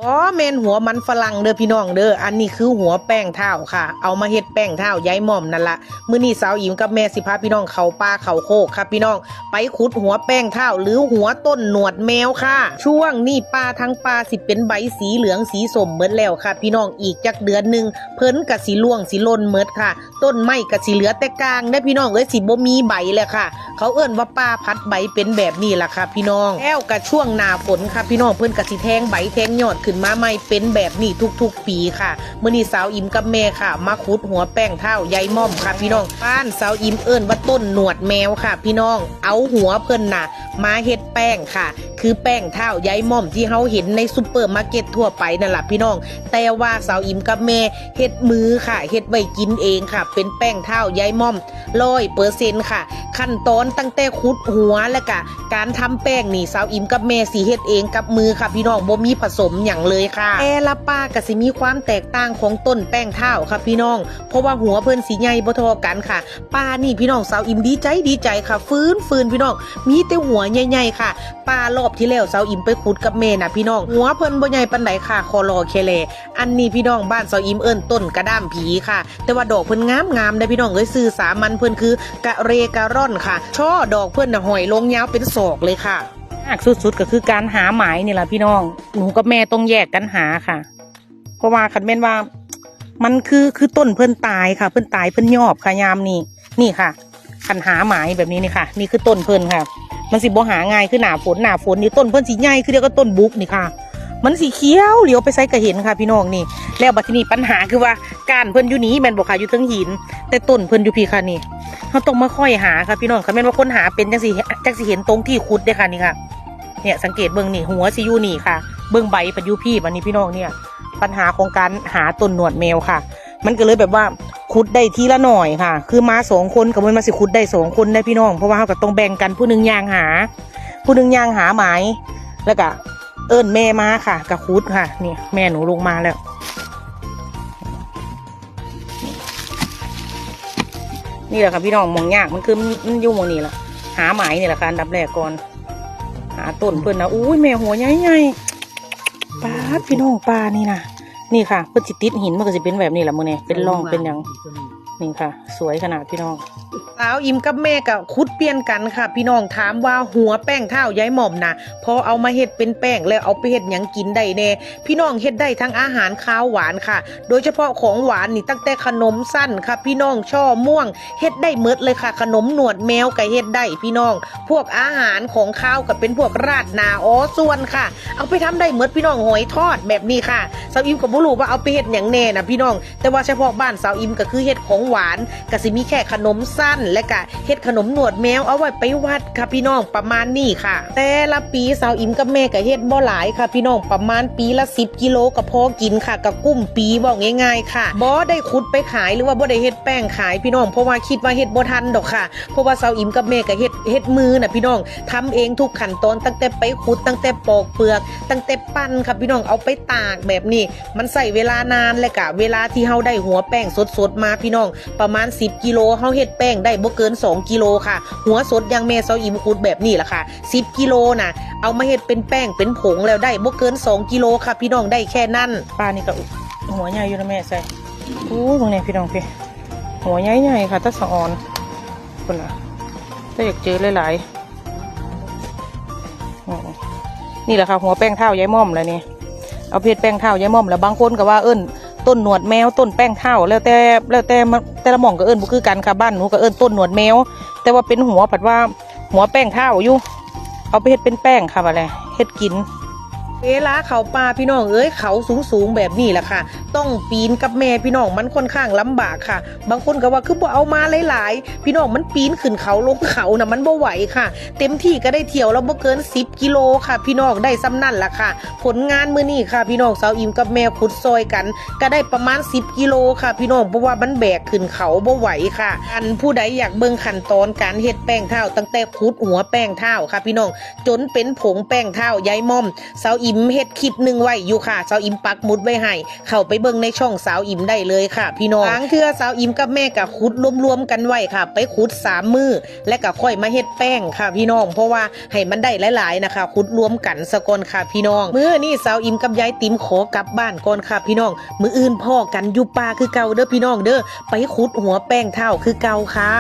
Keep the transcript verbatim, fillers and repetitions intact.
อ๋อ แม่นหัวมันฝรั่งเด้อพี่น้องเด้อ อันนี้คือหัวแป้งเท้าค่ะ เอามาเฮ็ดแป้งเท้ายายม่อมนั่นละ มื้อนี้สาวอิ๋มกับแม่สิพาพี่น้องเข้าป่าเข้าโคกค่ะพี่น้อง ไปขุดหัวแป้งเท้าหรือหัวต้นหนวดแมวค่ะ ช่วงนี้ป่าทั้งป่าสิเป็นใบสีเหลืองสีส้มหมดแล้วค่ะพี่น้อง อีกจักเดือนหนึ่งเพิ่นกะสิร่วงสิหล่นหมดค่ะ ต้นไม้กะสิเหลือแต่กางเด้อพี่น้องเอ้ย สิบ่มีใบแล้วค่ะ เขาเอิ้นว่าป่าผัดใบเป็นแบบนี้ล่ะค่ะพี่น้อง แล้วกะช่วงหน้าฝนค่ะพี่น้อง เพิ่นกะสิแทงใบแทงยอดขึ้นมาใหม่เป็นแบบนี้ทุกๆปีค่ะ มื้อนี้สาวอิ๋มกับแม่ค่ะ มาขุดหัวแป้งเท้ายายม่อมค่ะพี่น้อง บ้านสาวอิ๋มเอิ้นว่าต้นหนวดแมวค่ะพี่น้อง เอาหัวเพิ่นน่ะมาเฮ็ดแป้งค่ะ คือแป้งเท้ายายม่อมที่เฮาเห็นในซูเปอร์มาร์เก็ตทั่วไปนั่นล่ะพี่น้อง แต่ว่าสาวอิ๋มกับแม่เฮ็ดมือค่ะ เฮ็ดไว้กินเองค่ะ เป็นแป้งเท้ายายม่อมร้อยเปอร์เซ็นต์ค่ะ ขั้นตอนตั้งแต่ขุดหัวและกะการทำแป้งนี่ สาวอิ๋มกับแม่สิเฮ็ดเองกับมือค่ะพี่น้อง บ่มีผสมหยังเลยค่ะ แต่ละป่ากะสิมีความแตกต่างของต้นแป้งเท้าค่ะพี่น้อง เพราะว่าหัวเพิ่นสิใหญ่บ่เท่ากันค่ะ ป่านี่พี่น้อง สาวอิ๋มดีใจดีใจค่ะ ฟืนฟืนพี่น้อง มีแต่หัวใหญ่ๆค่ะ ป่ารอบที่แล้วสาวอิ๋มไปขุดกับแม่น่ะพี่น้อง หัวเพิ่นบ่ใหญ่ปานใดค่ะ คอลอแค่แล อันนี้พี่น้อง บ้านสาวอิ๋มเอิ้นต้นกระด้ามผีค่ะ แต่ว่าดอกเพิ่นงามๆเด้อพี่น้องเอ้ย ชื่อสามัญเพิ่นคือกะเรกะร่อนค่ะ ช่อดอกเพิ่นน่ะห้อยลงยาวเป็นศอกเลยค่ะ ยากสุดๆก็คือการหาไม้นี่ล่ะพี่น้อง หนูกับแม่ต้องแยกกันหาค่ะ เพราะว่าคันแม่นว่า มันคือ คือต้นเพิ่นตายค่ะ เพิ่นตายเพิ่นยอบค่ะยามนี้ นี่ค่ะ คันหาไม้แบบนี้นี่ค่ะ นี่คือต้นเพิ่นค่ะ มันสิบ่หาง่ายคือหน้าฝน หน้าฝนนี่ต้นเพิ่นสิใหญ่คือเดียวกับต้นบุกนี่ค่ะ มันสิเขียวเหลียวไปไสก็เห็นค่ะพี่น้องนี่ แล้วบัดทีนี้ปัญหาคือว่าก้านเพิ่นอยู่นี่แม่นบ่คะ อยู่เทิงหิน แต่ต้นเพิ่นอยู่พี้ค่ะนี่ เฮาต้องมาค่อยหาค่ะพี่น้อง คันแม่นว่าคนหาเป็นจั่งสิ จั่งสิเห็นตรงที่ขุดเด้อค่ะนี่ค่ะ เนี่ยสังเกตเบิ่งนี่ หัวสิอยู่นี่ค่ะ เบิ่งใบเพิ่นอยู่พี้ บัดนี้พี่น้องเนี่ย ปัญหาของการหาต้นหนวดแมวค่ะ มันก็เลยแบบว่าขุดได้ทีละหน่อยค่ะ คือมาสองคนก็บ่แม่นว่าสิขุดได้สองคนได้พี่น้อง เพราะว่าเฮาก็ต้องแบ่งกัน ผู้หนึ่งย่างหา ผู้หนึ่งย่างหาไม้ แล้วก็เอิ้นแม่มาค่ะ ก็ขุดค่ะ นี่แม่หนูลงมาแล้ว นี่แหละค่ะพี่น้อง หม่องยากมันคือมัน มันอยู่หม่องนี้ล่ะ หาไม้นี่แหละค่ะ อันดับแรกก่อน หาต้นเพิ่นนะ อุ้ย แม่หัวใหญ่ๆ ป๊าดพี่น้อง ป่านี่นะ นี่ค่ะ เพิ่นสิติดหิน มันก็สิเป็นแบบนี้ล่ะมื้อนี้ เป็นร่องเป็นหยัง นี่ค่ะ สวยขนาดพี่น้อง สาวอิ๋มกับแม่ก็ขุดเปลี่ยนกันค่ะพี่น้อง ถามว่าหัวแป้งเท้ายายม่อมนะ พอเอามาเฮ็ดเป็นแป้งแล้วเอาไปเฮ็ดหยังกินได้แน่ พี่น้อง เฮ็ดได้ทั้งอาหารคาวหวานค่ะ โดยเฉพาะของหวานนี่ ตั้งแต่ขนมสั้นค่ะพี่น้อง ช่อม่วง เฮ็ดได้หมดเลยค่ะ ขนมหนวดแมวก็เฮ็ดได้พี่น้อง พวกอาหารของคาวก็เป็นพวกราดหน้า อ๋อ ส่วนค่ะ เอาไปทำได้หมดพี่น้อง หอยทอดแบบนี้ค่ะ สาวอิ๋มก็บ่รู้ว่าเอาไปเฮ็ดหยังแน่นะพี่น้อง แต่ว่าเฉพาะบ้านสาวอิ๋มก็คือเฮ็ดของหวาน ก็สิมีแค่ขนมสั้น และก็เฮ็ดขนมหนวดแมวเอาไว้ไปวัดค่ะพี่น้อง ประมาณนี้ค่ะ แต่ละปีสาวอิ๋มกับแม่ก็เฮ็ดบ่หลายค่ะพี่น้อง ประมาณปีละสิบกิโลก็พอกินค่ะ ก็กุ้มปี เว้าง่ายๆค่ะ บ่ได้ขุดไปขายหรือว่าบ่ได้เฮ็ดแป้งขายพี่น้อง เพราะว่าคิดว่าเฮ็ดบ่ทันดอกค่ะ เพราะว่าสาวอิ๋มกับแม่ก็เฮ็ด เฮ็ดมือน่ะพี่น้อง ทำเองทุกขั้นตอน ตั้งแต่ไปขุด ตั้งแต่ปอกเปลือก ตั้งแต่ปั้นค่ะพี่น้อง เอาไปตากแบบนี้ มันใช้เวลานาน และกะเวลาที่เฮาได้หัวแป้งสดๆมาพี่น้อง ประมาณสิบกิโล เฮาเฮ็ดแป้งได้บ่เกินสองกิโลค่ะ หัวสดอย่างแม่สาวอิ๋มขุดแบบนี้ล่ะค่ะ สิบกิโลน่ะ เอามาเฮ็ดเป็นแป้งเป็นผงแล้วได้บ่เกินสองกิโลค่ะพี่น้อง ได้แค่นั้น ป่านี่ก็หัวใหญ่อยู่นะแม่ ใส่ โอ้ ตรงนี้พี่น้องพี่ หัวใหญ่ๆค่ะ ตาสะออน พุ่นน่ะ แต่อยากเจอหลายๆ อืม นี่แหละค่ะ หัวแป้งเท้ายายม่อมแล้วนี่ เอาไปเฮ็ดแป้งเท้ายายม่อม แล้วบางคนก็ว่าเอิ้นต้นหนวดแมว ต้นแป้งเท้า แล้วแต่ แล้วแต่มัน แต่ละหม่องก็เอิ้นบ่คือกันค่ะ บ้านหนูก็เอิ้นต้นหนวดแมว แต่ว่าเป็นหัว ผัดว่าหัวแป้งเท้าอยู่ เอาไปเฮ็ดเป็นแป้งค่ะ บัดนี้เฮ็ดกิน เวลาเข้าป่าพี่น้องเอ้ย เขาสูงๆแบบนี้แหละค่ะ ต้องปีนกับแม่พี่น้อง มันค่อนข้างลำบากค่ะ บางคนก็ว่าคือบ่เอามาหลายๆ พี่น้อง มันปีนขึ้นเขาลงเขาน่ะ มันบ่ไหวค่ะ เต็มที่ก็ได้เที่ยวละบ่เกินสิบกิโลค่ะ พี่น้อง ได้ส่ำนั่นล่ะค่ะ ผลงานมื้อนี้ค่ะ พี่น้อง สาวอิ๋มกับแม่ขุดซอยกัน ก็ได้ประมาณสิบกิโลค่ะ พี่น้อง เพราะว่ามันแบกขึ้นเขาบ่ไหวค่ะ อันผู้ใดอยากเบิ่งขั้นตอนการเฮ็ดแป้งเท้า ตั้งแต่ขุดหัวแป้งเท้าค่ะ พี่น้อง จนเป็นผงแป้งเท้ายายม่อม สาว อิ๋มเฮ็ดคลิปหนึ่งไว้อยู่ค่ะ สาวอิ๋มปักหมุดไว้ให้ เข้าไปเบิ่งในช่องสาวอิ๋มได้เลยค่ะพี่น้อง บางเทื่อสาวอิ๋มกับแม่ก็ขุดรวมๆกันไว้ค่ะ ไปขุดสามมื้อ และก็ค่อยมาเฮ็ดแป้งค่ะพี่น้อง เพราะว่าให้มันได้หลายๆนะคะ ขุดรวมกันซะก่อนค่ะพี่น้อง มื้อนี้สาวอิ๋มกับยายติ๋มขอกลับบ้านก่อนค่ะพี่น้อง มื้ออื่นพ้อกันอยู่ป่าคือเก่าเด้อพี่น้องเด้อ ไปขุดหัวแป้งเท้าคือเก่าค่ะ